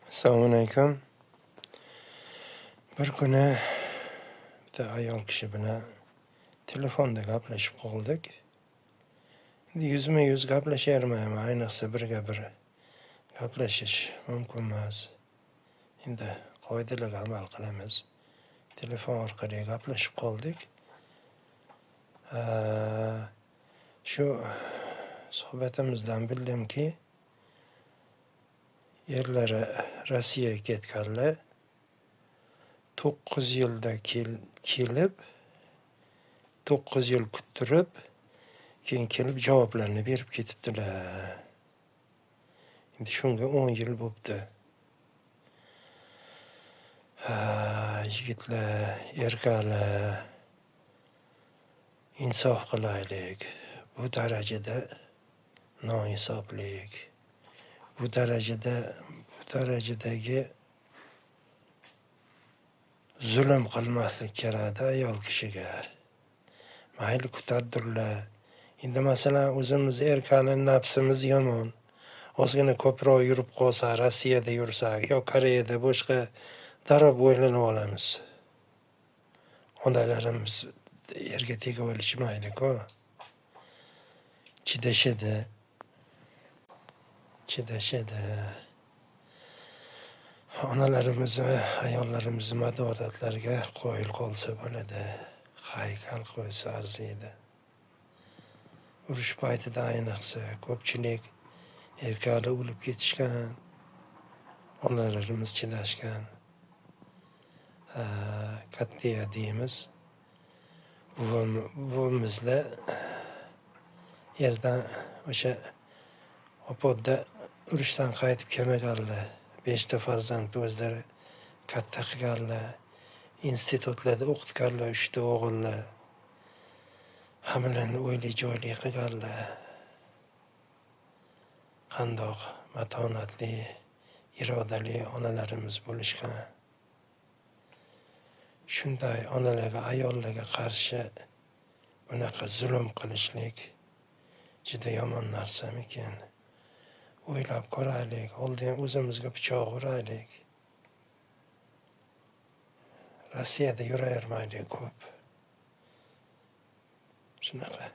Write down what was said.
Assalomu alaykum. Bir kuni bitta ayol kishi bilan telefonda gaplashib qoldik. Endi yuzma-yuz gaplashavermayman, ayniqsa birga-bir gaplashish mumkin emas. Endi qoidalarga amal qilamiz. Telefon orqali gaplashib qoldik. Shu suhbatimizdan bildimki, erlari Rossiyaga ketganlar 9 yilda kelib, 9 yil kuttirib, keyin kelib javoblarni berib ketibdilar. Endi shunga 10 yil bo'pti. Ha, yigitlar, erkaklar, insof qilaylik. Bu darajada noinsoflik, bu darajadagi zulm qilmaslik kerakda ayol kishiga. Mayli, kutaddirlar. Endi, masalan, o'zimiz erkakni nafsimiz yomon. Ozgina ko'proq yurib qolsa, Rossiyada yursak yo Koreyada, boshqa, darrov o'ylanib olamiz. Onalarimiz erga tegib olishmaydi-ku. Chidashadi. Chidashadi. Onalarimizni, ayollarimizni madonatlariga qoyil qolsa bo'ladi. Haykal qo'ysa arziydi. Urush paytida ayniqsa ko'pchilik erkaklar o'lib ketishgan. Onalarimiz chidashgan. Katta deymiz. Buvimizlar yerdan o'sha Opodda urushdan qaytib kelmaganlar. 5 ta farzandni o'zlari katta qilganlar. Institutlarda o'qitganlar 3 ta o'g'illar. Hammalarini uyli joyli qilganlar. Qandoq matonatli, irodali onalarimiz bo'lishgan. Shunday onalarga, ayollarga qarshi bunaqa zulm qilishlik juda yomon narsamikin? O'ylab ko'raylik, oldin o'zimizga pichoq uraylik. Rossiyada yuravermaylik ko'p. Shunaqa.